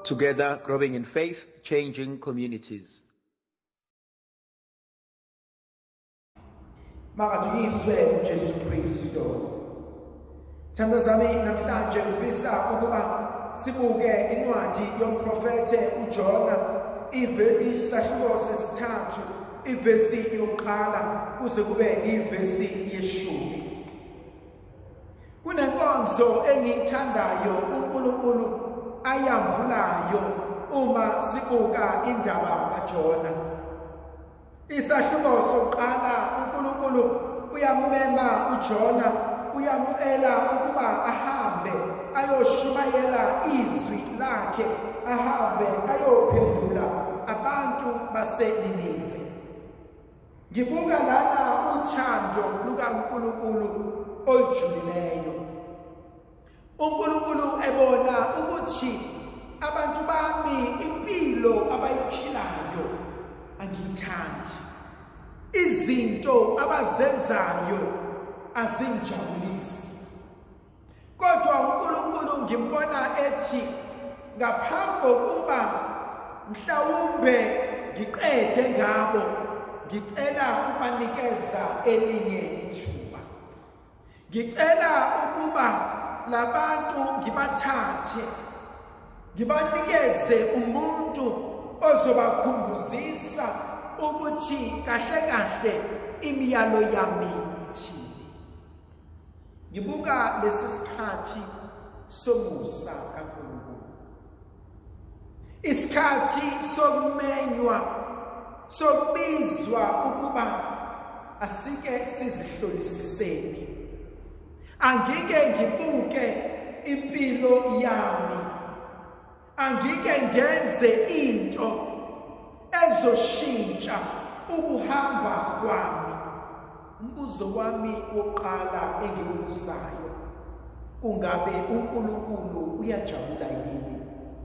Together, growing in faith, changing communities. Makadunyiswe uJesu Kristu. Thando zami, namhlanje ngifisa ukuba sibuke incwadi yomprofethe uJona, isahluko sesithathu, ivesi yokuqala kuze kube ivesi yeshumi. Kunenkonzo engiyithandayo uNkulunkulu ayambulayo uma sibuka indaba kaJona. Isahluko sokuqala, uNkulunkulu uyamema uJona, uyamcela ukuba ahambe ayoshumayela izwi lakhe, ahambe ayophendula abantu baseNinive. Ngibuka lana uthando lukaNkulunkulu olujulileyo. uNkulunkulu ebona ukuthi abantu bami impilo abayiphilayo angiyithandi, izinto abazenzayo azingijabulisi. Kodwa uNkulunkulu ngimbona ethi ngaphambi kokuba mhlawumbe ngiqede ngabo, ngicela ukubanikeza elinye ithuba. Ngicela ukuba labantu ngibathathe, ngibanikeze umuntu ozobakhumbuzisa ukuthi kahle kahle imiyalo yami ithini. Ngibuka lesi sikhathi somusa kaNkulunkulu, isikhathi sokumenywa, sokubizwa ukuba asike sizihlolisiseni. Angike ngibuke impilo yami, angike ngenze into ezoshintsha ukuhamba kwami. Umbuzo wami wokuqala engiwubuzayo, kungabe uNkulunkulu uyajabula yini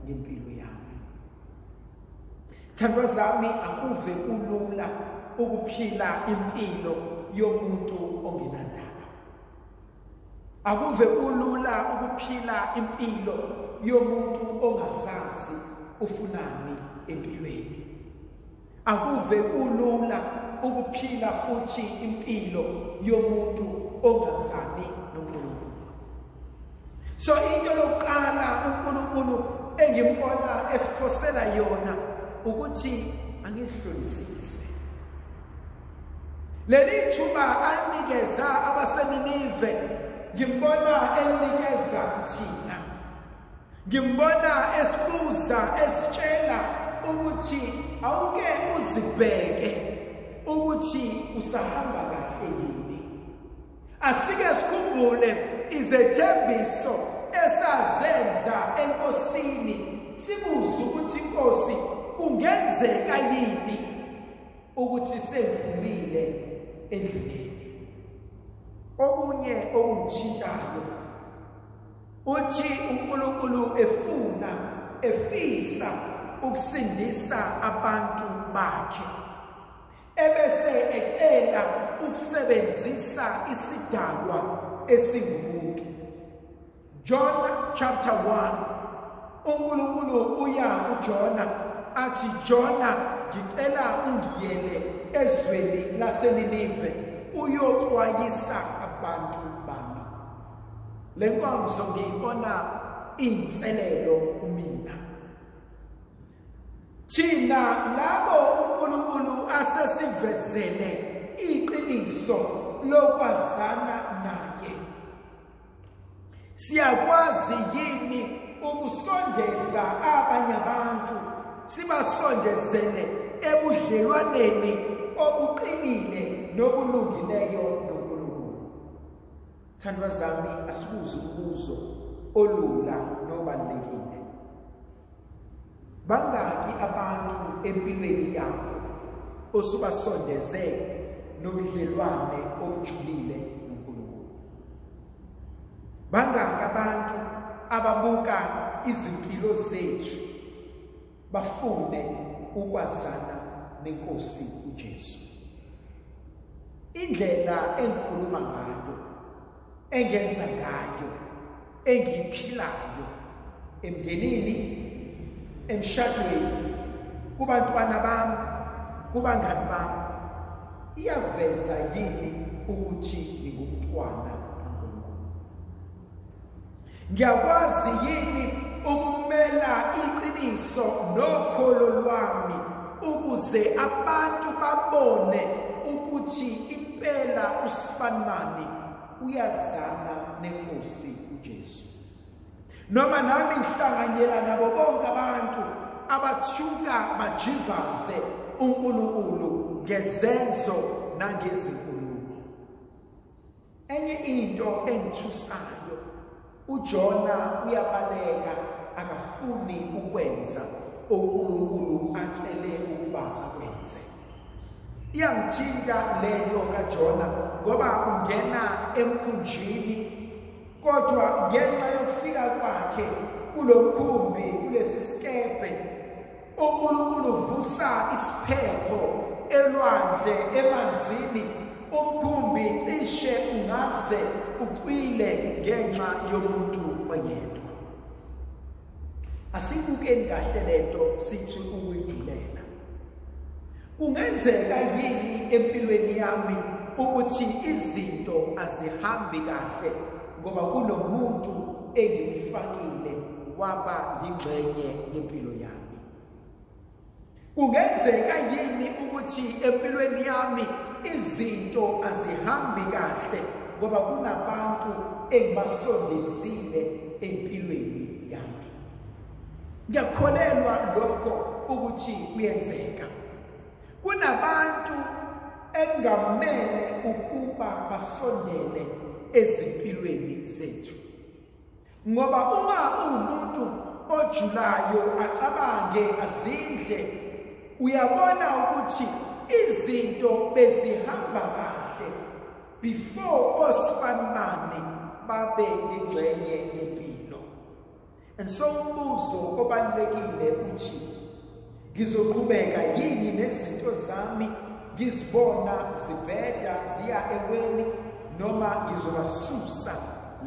ngempilo yami? Thandwa zami, akuve kulula ukuphila impilo yomuntu ongenandaba. Akuve kulula ukuphila impilo yomuntu ongazazi ufunani empilweni. Akuve kulula ukuphila futhi impilo yomuntu ongazani noNkulunkulu. So into yokuqala uNkulunkulu engimbona esiphosela yona ukuthi angihlolisise. Leli thuba alinikeza abaseNinive, ngimbona elinikeza thina. Ngimbona esibuza, esitshela ukuthi awuke uzibheke ukuthi usahamba kahle yini. Asike sikhumbule izethembiso esazenza eNkosini, sibuze ukuthi iNkosi kungenzeka yini ukuthi sengiphumile endleleni. Okunye okungithintayo, uthi uNkulunkulu efuna, efisa ukusindisa abantu bakhe, ebese ecela ukusebenzisa isidalwa esingumuntu. John chapter 1, uNkulunkulu uya kuJona athi, Jona, ngicela ungiyele ezweni laseNinive uyoxwayisa abantu bami. Le nkonzo ngiyibona inselelo kumina. Thina labo uNkulunkulu asesivezele iqiniso lokwazana naye, siyakwazi yini ukusondeza abanye abantu, sibasondezele ebudlelwaneni obuqinile nobulungileyo noNkulunkulu? Thandwa zami, asibuze umbuzo olula nobalulekile. Bangaki abantu empilweni yakho osubasondeze nobudlelwane obujulile noNkulunkulu? Bangaki abantu ababuka izimpilo zethu bafune ukwazana nenkosi uJesu? Indlela engikhuluma ngayo, engenza ngayo, engiyiphilayo emndenini, Emshadweni, kubantwana bami, kubangani bami, iyaveza yini ukuthi ngingumntwana kaNkulunkulu? Ngiyakwazi yini ukumela iqiniso nokholo lwami ukuze abantu babone ukuthi impela uSibanibani uyazana nenkosi uJesu? Noma nami ngihlanganyela nabo bonke abantu abathuka bajivaze uNkulunkulu ngezenzo nangezinkulumo. Enye into engithusayo, uJona uyabaleka, akafuni ukwenza uNkulunkulu acele ukuba akwenze. Iyangithinta lento kaJona ngoba ungena emkhunjini, kodwa ngenxa yokufika kwakhe kulomkhumbi, kulesi sikebhe, uNkulunkulu uvusa isiphepho elwandle, emanzini. Umkhumbi cishe ungaze ucwile ngenxa yomuntu oyedwa. Asibukeni kahle lento, sithi ukuyijulela. Kungenzeka yini empilweni yami ukuthi izinto azihambi kahle ngoba kunomuntu engimfakile waba yingxenye yempilo yami? Kungenzeka yini ukuthi empilweni yami izinto azihambi kahle ngoba kunabantu engibasondezile empilweni yami? Ngiyakholelwa lokho ukuthi kuyenzeka. Kunabantu engamele ukuba basondele ezimpilweni zethu, ngoba uma uwumuntu ojulayo, acabange, azindle, uyabona ukuthi izinto bezihamba kahle before osibanibani babe yingxenye yempilo. And so umbuzo obalulekile uthi, ngizoqhubeka yini nezinto zami ngizibona zibheda ziya eweni, noma ngizobasusa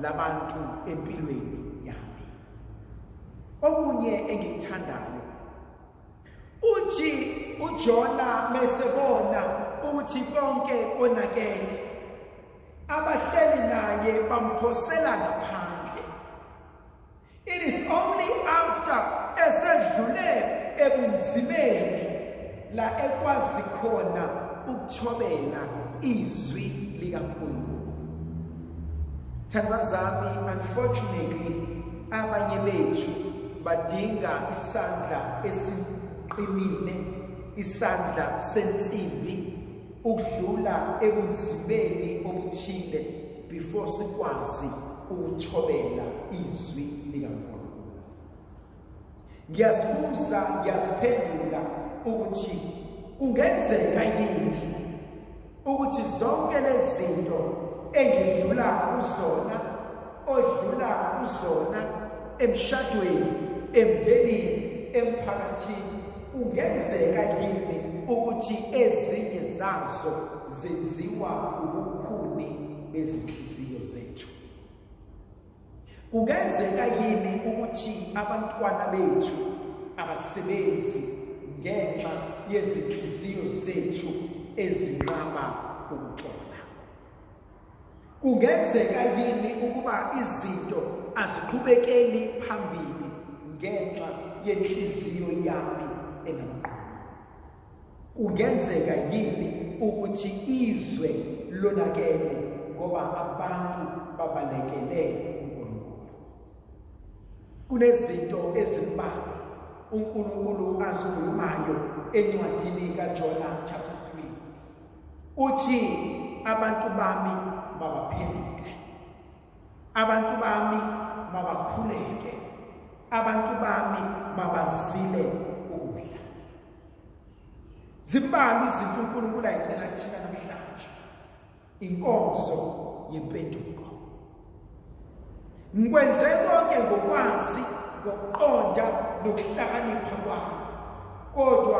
labantu empilweni yami? Okunye engikuthandayo, uthi uJona mesebona ukuthi konke konakele, abahleli naye bamphosela ngaphandle. It is only after esedlule ebunzimeni la ekwazi khona ukuthobela izwi likaNkulunkulu. Thandwa zami, unfortunately abanye bethu badinga isandla esiqinile, isandla sensimbi, ukudlula ebunzimeni obuthile before sikwazi ukuthobela izwi likaNkulunkulu. Ngiyazibuza, ngiyaziphendula ukuthi kungenzeka yini ukuthi zonke lezi zinto engidlula kuzona, odlula kuzona, emshadweni, emndenini, emphakathini, kungenzeka yini ukuthi ezinye zazo zenziwa ubukhuni bezinhliziyo zethu? Kungenzeka yini ukuthi abantwana bethu abasebenzi ngenxa yezinhliziyo zethu ezinqaba ukuxola? Kungenzeka yini ukuba izinto aziqhubekeli phambili ngenxa yenhliziyo yami enamaqhubu? Kungenzeka yini ukuthi izwe lonakele ngoba abantu babalekele uNkulunkulu? Kunezinto ezimbalwa uNkulunkulu azikhulumayo encwadini kaJona chapter 3. Uthi abantu bami mabaphenduke, abantu bami mabakhuleke, abantu bami mabazile ukudla. Zimbalwa izinto uNkulunkulu ayicela kuthina namhlanje. Inkonzo yempenduko. Ngikwenze konke ngokwazi, ngokuqonda nokuhlakanipha kwami, kodwa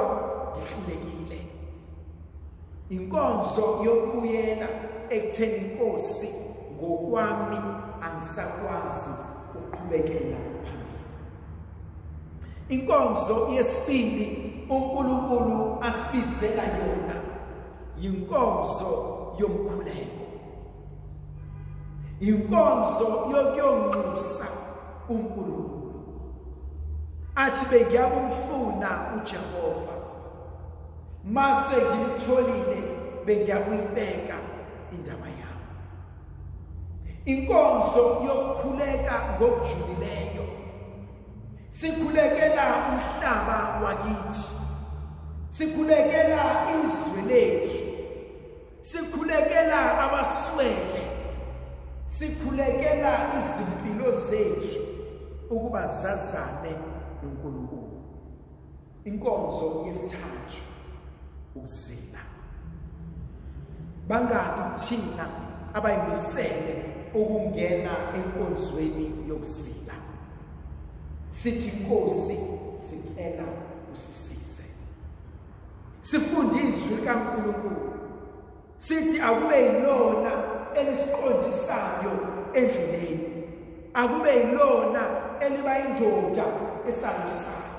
ngihlulekile. Inkonzo yokubuyela ekutheni, inkosi, ngokwami angisakwazi ukuqhubekela phambili. Inkonzo yesibili uNkulunkulu asibizela yona yinkonzo yomkhuleko. Inkonzo yokuyonxusa uNkulunkulu. Athi bengiyakumfuna uJehova. Mase ngimtholile bengiyakuyibeka indaba yami. Inkonzo yokukhuleka ngokujulileyo. Sikhulekela umhlaba wakithi. Sikhulekela izwe lethu. Sikhulekela abaswele. Sikhulekela izimpilo zethu ukuba zazane noNkulunkulu. Inkonzo yesithathu ukuzila. Bangaki kuthina abayimisele ukungena enkonzweni yokuzila? Sithi Nkosi sicela usisize. Sifunde izwi likaNkulunkulu. Sithi akube yilona elisiqondisayo endleleni. Akube yilona eliba indoda esalusayo.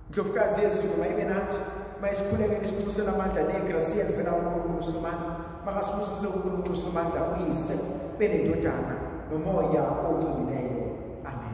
Ndlovukazi yezulu mayibe nathi, mayisikhulekele isinxusela amandla negrasiya elivela kuNkulunkulu uSomandla. Makasibusise uNkulunkulu uSomandla, uYise, benendodana noMoya oCwebileyo. Amen.